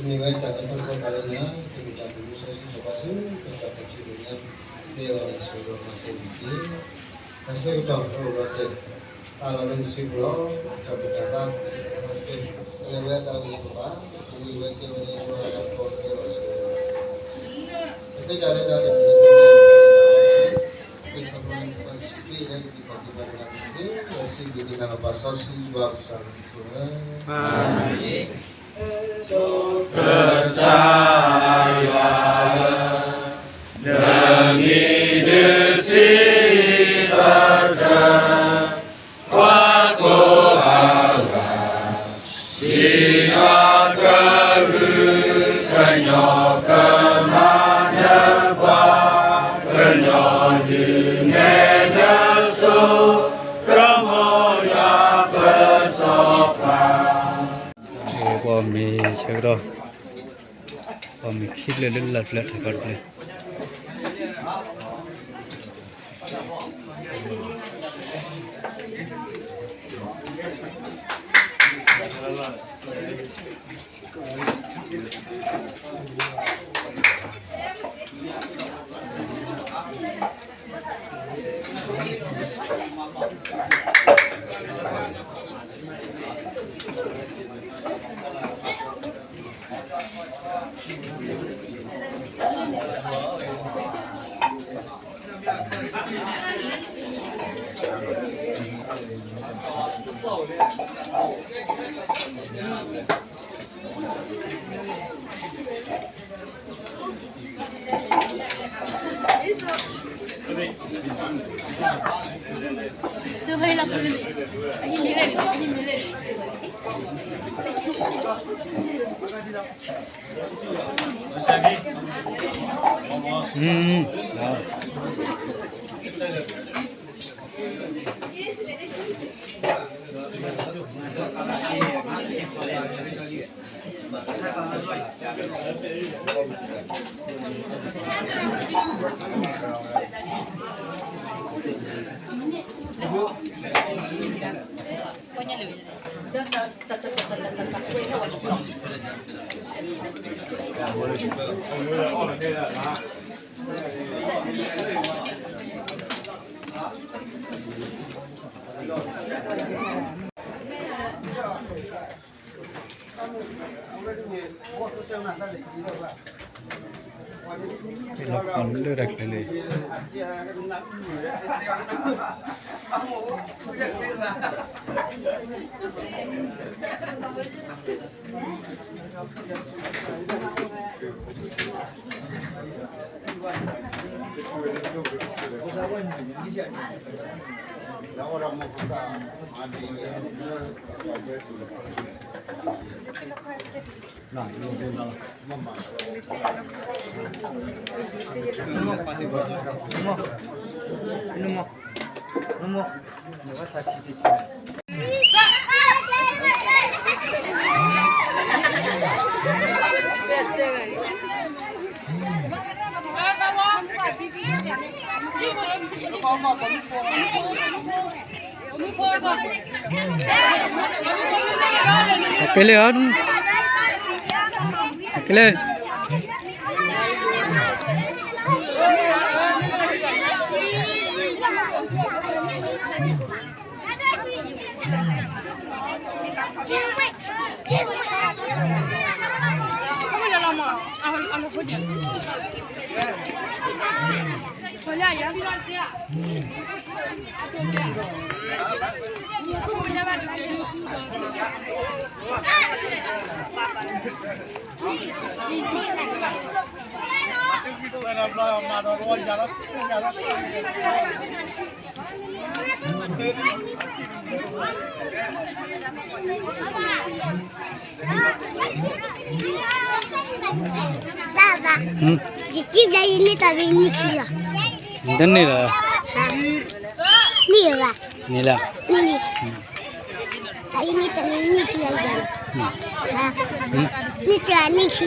မ့ၢ်ဝဲတၢ်ကတိၤဖီတၢ်လၢညါ, တမ့ၢ်တၢ်ကမူစီဆှံစီၤပၤဆူကစၢ်ခရံာ်အမဲာ်ညါ, မ့ၢ်အီၤလၢအဆိကတၢၢ်မၤစၢၤန့ၣ်တက့ၢ်. အဆၢကတီၢ်အိၣ်ဒီးတဲာ်, အလီၢ်လၢနစုပူၤလီၤ, တၢ်ဘူၣ်တၢ်ဘါ, တၢ်တဲာ်, ကလဲၤဝဲအတၢ်အိၣ်သး, ကဝံၤဝဲကဲဝဲလၢယွၤအတၢ်ကီကဲဘၣ်ဆိၣ်ဂ့ၤ, တသ့တၢ်လၢတၢ်တမံၤလၢ သ့ၣ်ခီဖျိလၢပှၤစံးသ့လၢကသံၣ်ခီၣ်သ့ၣ်တဖၣ်တဂၤန့ၣ်တက့ၢ်. စံးဘျုးက့ၤနၤလီၤ ပၢ်စီဆှံယွၤကစၢ်လၢနဖိခွါ, အၤမ့ၣ်. ကစၢ်ယွၤဧၢ, နမံၤဒုးစံးဘၣ်တၢ်, ကွၢ်ကိးအဂၤ ဒ်အကဟုကညီၢ်ကမၤနၢၤပှၤ, ကညီဒုးနဲၣ်နစိကမီၤယွၤပစီၤပၤ. ပှၤမ့ၢ်ဆၢကတီၢ်, ပှၤမ့ၢ်ခံဖျၢၣ်လၢလၢ်တဖျၢၣ်ထီၣ်ခီတဖျၢၣ် လီၤလၢတၢ်ကျဲၤလံ. ကလဲၤဧါ, ကလဲၤ. ဘၣ်ဘၣ်, ယကံၣ်ဘျီယန့ၢ်တၢ်ရ့နံၣ်ခံလီၤ. နတန့ၢ်လီၤ. န့ၢ်ဘၣ်, န့ၢ်လီၤ. တၢ်အံၤန့ၢ်တၢ်ရ့နံၣ်ခံလီၤ. န့ၢ်တၢ်ရ့နံၣ်ခံလီၤ.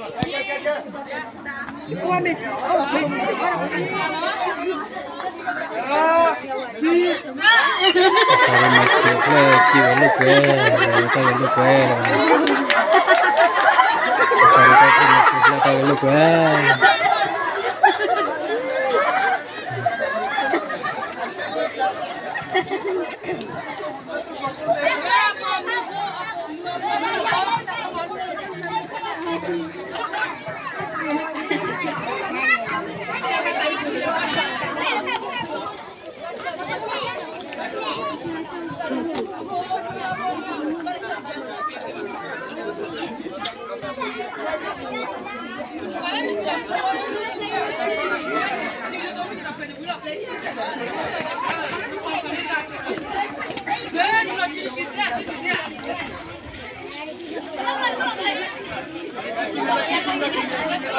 သရၣ်မၤခရံာ်ဖျဲၣ် ကံၢ်ဝဲလိာ်ကွဲ, တၢ်ဝဲလိာ်ကွဲ, သရၣ်မၤခရံာ်ဖျဲၣ် တၢ်ဝဲလိာ်ကွဲ. သရၣ်မၤခရံာ်ဖျဲၣ်ထ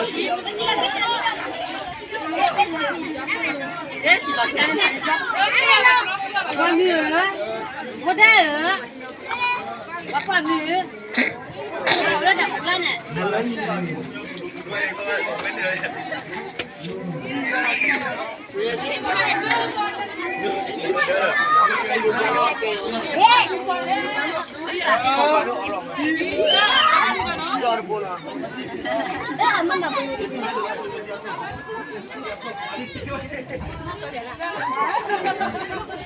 ီၣ်သိတၢၢ်ဒီးအံၤ, ထီၣ်သိတၢၢ် ပှၤ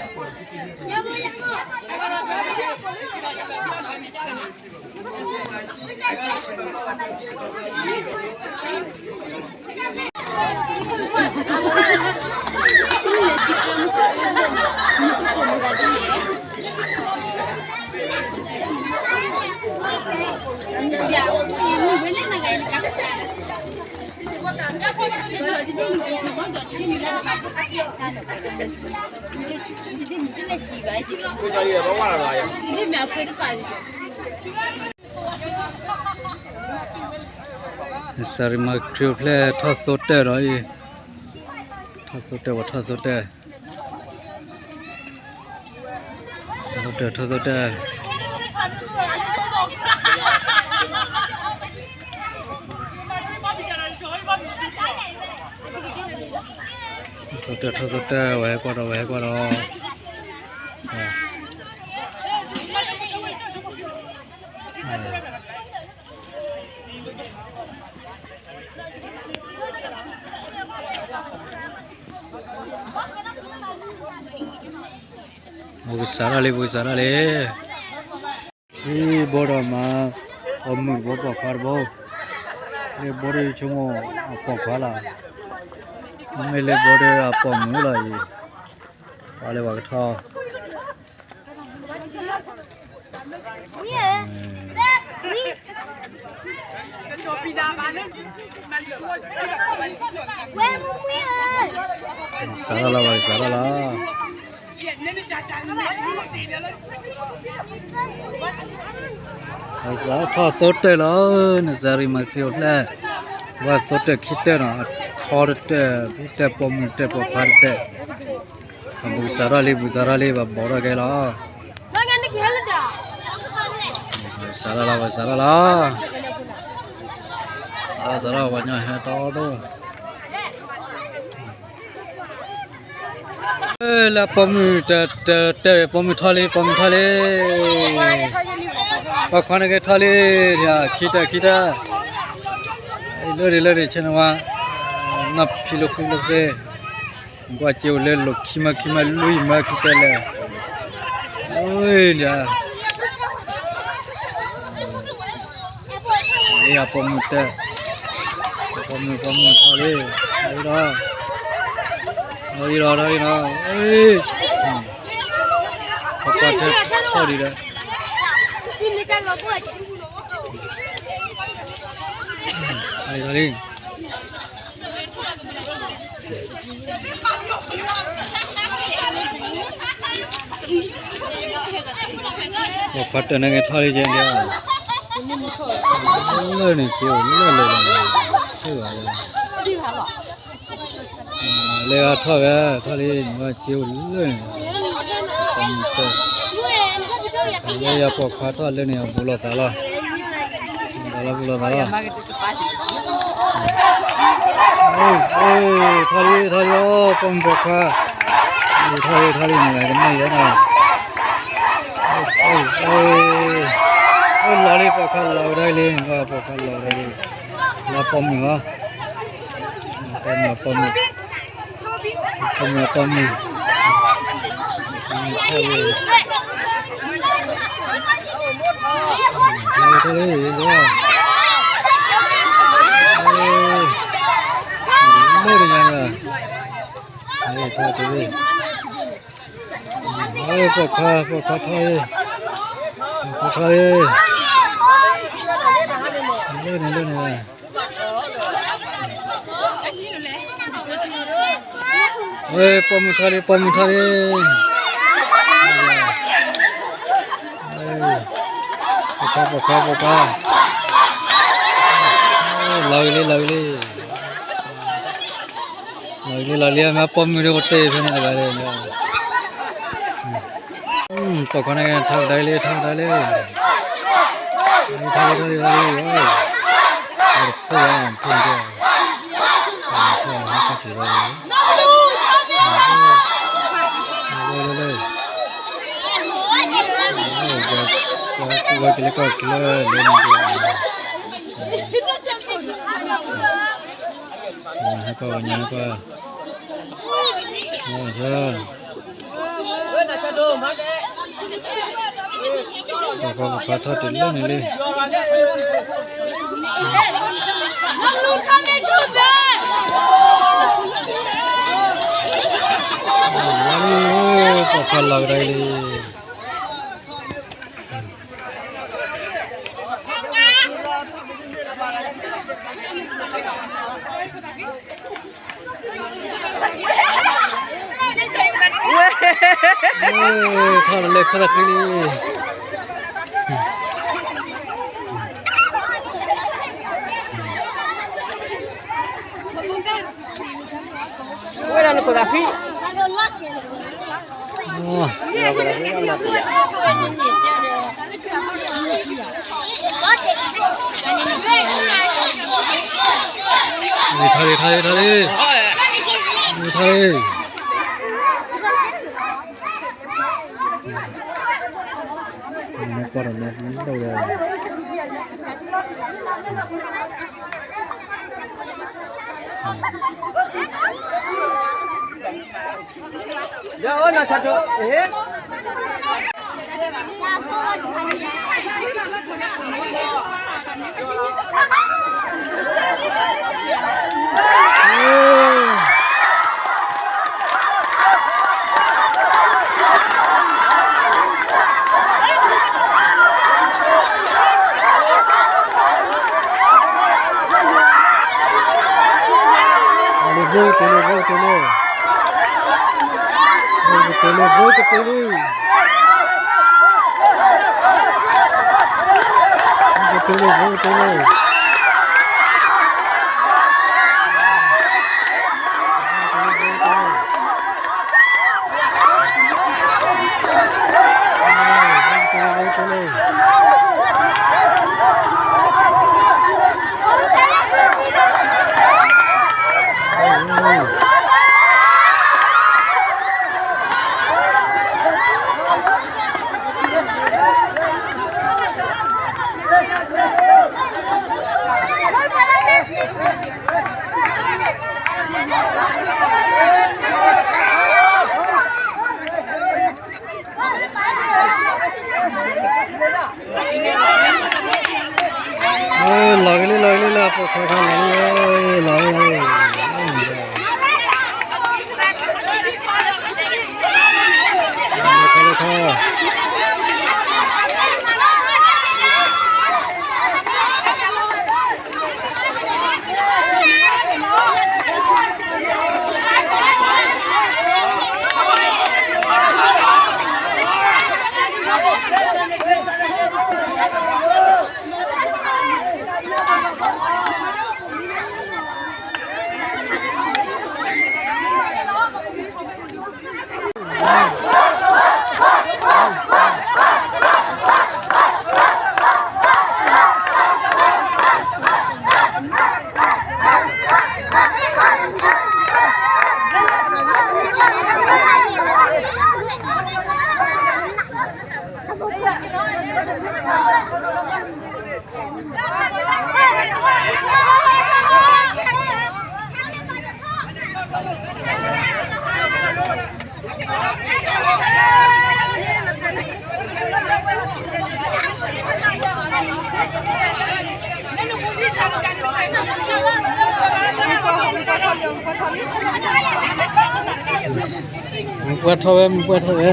ထီၣ်သိတၢၢ်, ထီၣ်သိတၢၢ် ထီၣ်သိတၢၢ် ထီၣ်သိတၢၢ် ထီၣ်သိတၢၢ် ဝဲဟဲကွၢ်ဒီး ဝဲဟဲကွၢ်ဒီး ပကစးထီၣ်လံ ပကစးထီၣ်လံ. ခံဘိဒီးမၤ ပိာ်မုၣ်တဘိ ပိာ်ခွါတဘိ, လၢဘိဒီးဆိကမိၣ်အပိာ်ခွါလီၤ, မ့မ့ၢ်လၢဘိဒီးအပိာ်မုၣ်လီၤအံၤ, ပှၤလၢပှၤကထီၣ် စးထီၣ်လီၤ စးထီၣ်လီၤ. စးထီၣ်သိတၢၢ်လီၤ, နသရၣ်မၤခရံာ်ဖျဲၣ်, ဝဲသိတၢၢ်ခံတၢၢ်နီၤ, အခီတတၢၢ်, တၢၢ်ပိာ်မုၣ်တၢၢ်ပိာ်ခွါတတၢၢ်, ပူၤစးထီၣ်လံ ပူၤစးထီၣ်လံ ပဘီထီၣ်ကဲလီၤ. စးထီၣ်လီၤ ပစးထီၣ်လီၤ, စးထီၣ်ပှၤညီဟဲတီဒိၣ် လၢပိာ်မုၣ်တၢၢ် ပိာ်မုၣ်ထီၣ်လံ ပိာ်မုၣ်ထီၣ်လံ, ပိာ်ခွါန့ၣ်က့ၤထီၣ်လံ, ခံတၢၢ်ခံတၢၢ်, လၢန့ၣ်လၢန့ၣ် ဆဲနဝါ, နီၢ်ဖံလၢဃုလၢသ့, ကွၢ်စ့အိၣ်လၢလိာ်ခံမၢခံမၢလွံၢ်မၢခံတၢၢ်လဲၣ်, အံၤ အပိာ်မုၣ်တၢၢ်, ပိာ်မုၣ် ပိာ်မုၣ်ထီၣ်လံ, ဒီး ဒီး ဒီး ဒီး ပကွၢ်ထဲထီၣ်ဒံးဒီး လံ ပှၤခွါတၢၢ်န့ၣ်က့ၤထီၣ်လံကဲဒၣ်, လၢန့ၣ်က့ၤအိၣ်လၢလၢလၢလၢ, လၢဂၤထီၣ်ဝဲ ထီၣ်လံ နက့ၤအိၣ်လၢန့ၣ်, လၢယပိာ်ခွါထီၣ်လၢန့ၣ် အဘူးလိာ်သးလီၤ. လီၤပူၤလီၤသးလီၤ, ထီၣ်လံ ထီၣ်လံ အိၣ် ပိာ်မုၣ်ပိာ်ခွါ, ထီၣ်လံ ထီၣ်လံ မ့ၢ်ကမၣ်ယဲနီၤ, အိၣ် လီၤလံ ပိာ်ခွါလီၤကဒါလံ, ပိာ်ခွါလီၤကဒါလံ, လီၤပိာ်မုၣ်ဟီ, ပိာ်မုၣ် ပိာ်မုၣ် ပိာ်မုၣ် ပိာ်မုၣ် ထီၣ်လံ ထီၣ်လံ လၢတညါန့ၣ်, ထီၣ်တ့ၢ်, ပိာ်ခွါ ပိာ်ခွါထီၣ်လံ, ပိာ်ခွါထီၣ်လံ, လၢန့ၣ် လၢန့ၣ် ပိာ်မုၣ်ထီၣ်လံ ပိာ်မုၣ်ထီၣ်လံ, ပိာ်ခွါ ပိာ်ခွါ ပိာ်ခွါ, လီၤဂ့ၤလံ လီၤဂ့ၤလံ, လီၤဂ့ၤလံ လီၤဂ့ၤလံ မ့ၢ်ပိာ်မုၣ်ဒ်ကတ့ၢ်ဖဲန့ၣ်တဂၤန့ၣ် ပိာ်ခွါန့ၣ် ထီၣ်ကဒါလံ ထီၣ်ကဒါလံ, ထီၣ်လံ ထီၣ်လံ ထီၣ်လံ, ဖိၣ်ဖိၣ်ဖိၣ်, ဝဲကလဲၤကီၢ်ကလဲၤလၢန့ၣ်, ဟဲကီၢ် ညါဟဲကီၢ်, ပိာ်ခွါ ပိာ်ခွါထီၣ်တုၤလၢန့ၣ်လံ, ပိာ်ခွါလီၤကဒါလံ. ထီၣ်လၢခီၣ်တဃံလံ. ထီၣ်လံ ထီၣ်လံ ထီၣ်လံ, ထီၣ်လံ. ပှၤထီၣ်ဝဲ မ့ၢ်ပှၤထီၣ်ဝဲ.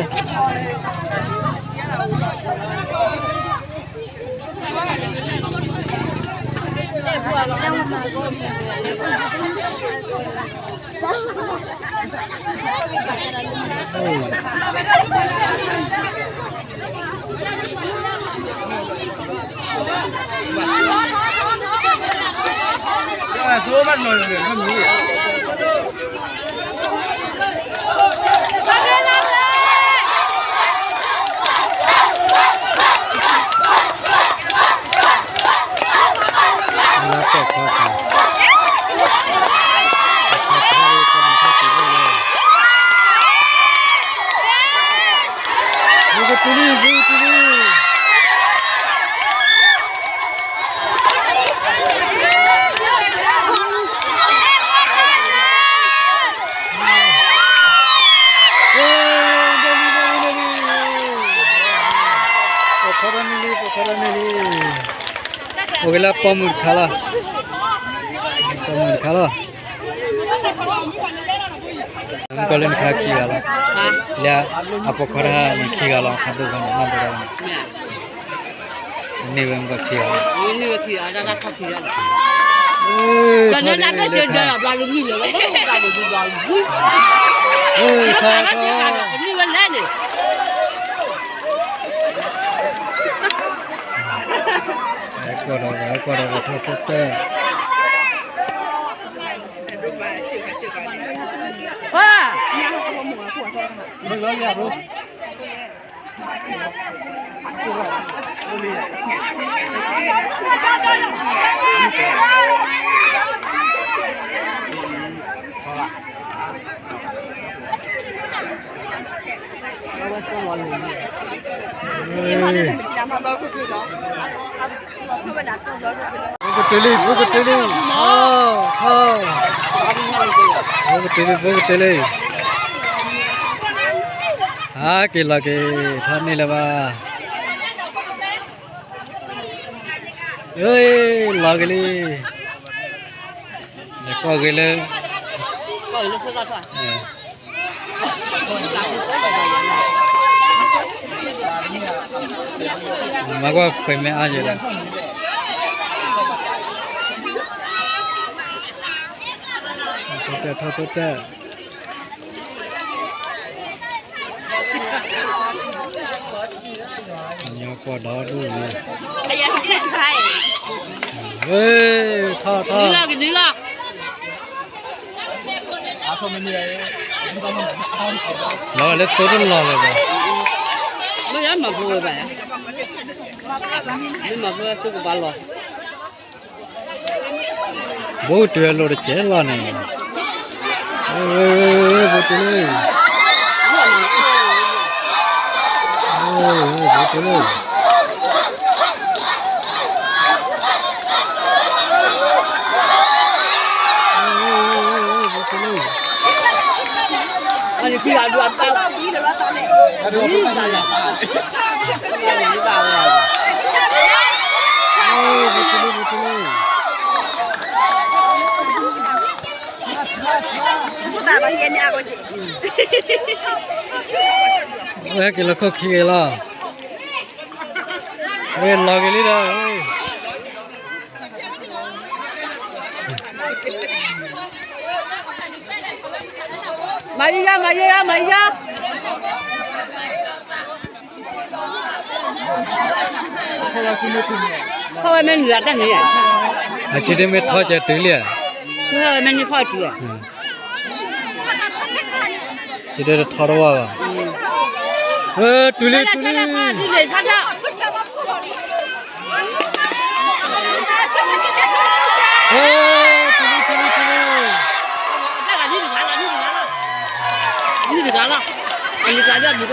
အိၣ်လၢပိာ်မုၣ်တခါလီၤ, ပိာ်မုၣ်တခါလီၤ. မုၣ်ကီၤလၢနခါခံဂၤလီၤ, လၢအပိာ်ခွါတဟါန့ၣ်ခံဂၤလီၤ, ခါဒိၣ်ခါန့ၣ် နၢ်ပၢၢ်ဒၣ်န့ၣ်, န့ၢ်ဝဲမုၣ်ကီၤခံဂၤလီၤ, န့ၢ်ဝဲခံဂၤ, တၢ်တၢ်ခီခံဂၤလီၤ, တၢ်န့ၣ်တၢ်ပၢၢ်ဆၢဒၢလီၤ ဘျါလူမံၤလၢဝဲ တၢ်ဘျါလူဘျါလူ, တၢ်တၢ်ခီခံဂၤလီၤ န့ၢ်ဝဲလဲၣ်န့ၣ်. ကွၢ်ဒီး ကွၢ်ဒီး ထီၣ်တၢ် ဖိကတုၤလံ ဖိကတုၤလံ, ဖိကတုၤလံ ဖိကတုၤလံ, ဟးက့ၤလီၤက့ၤ ထီၣ်န့ၢ်လၢၤဘၣ်, လီၤက့ၤလံ, လဲၤကွၢ်ဂ့ၤလၢ မၤကွၢ်ခွဲးမဲအါယဲလီၤ, ထီၣ်တၢ် ထီၣ်တၢ် ညီကွီၢ်ဒီဒူၣ်န့ၣ်, ထီၣ်ထီၣ်, လီၤလၢသိတလီၤလၢၤဘၣ်, မ့ၢ်မၤဖိဝဲဘၣ်, မ့ၢ်မၤဖိဝဲသိကဘၣ်လီၤ. ဘိတုၤအလိၤတကဲးလီၤန့ၣ်, ဘိတုၤလံ, ဘိတုၤလံ, ဘိတုၤလံ, ဘိတုၤလံ, ဘိတုၤလံ. ဝဲက့ၤလီၤခိၣ်ခံဂ့ၤလီၤ, ဝဲလီၤက့ၤလံဒီး, မၤယံၤယါ မၤယံၤယါ မၤယံၤယါ. ထီၣ်ဝဲမ့ၢ်နုာ်လီၤတၢ်န့ၣ်, အစုဒ့မ့ၢ်ထီၣ်ကဲတုၤလံ, ထီၣ်ဝဲမ့ၢ်နုာ်ထီၣ်တုၤ, စုဒ့တထီၣ်တဝၢ်ဘၣ်, တုၤလံ တုၤလံ. တုၤလံ တုၤလံ တုၤလံ, နုာ်တဂၤလီၤ, အနုာ်တဂၤလီၤ, အနုာ်တဂၤလီၤ အနုာ်တဂၤလီၤ အနုာ်တဂၤလီၤ အနုာ်တဂၤလီၤ အနုာ်တဂၤလီၤ.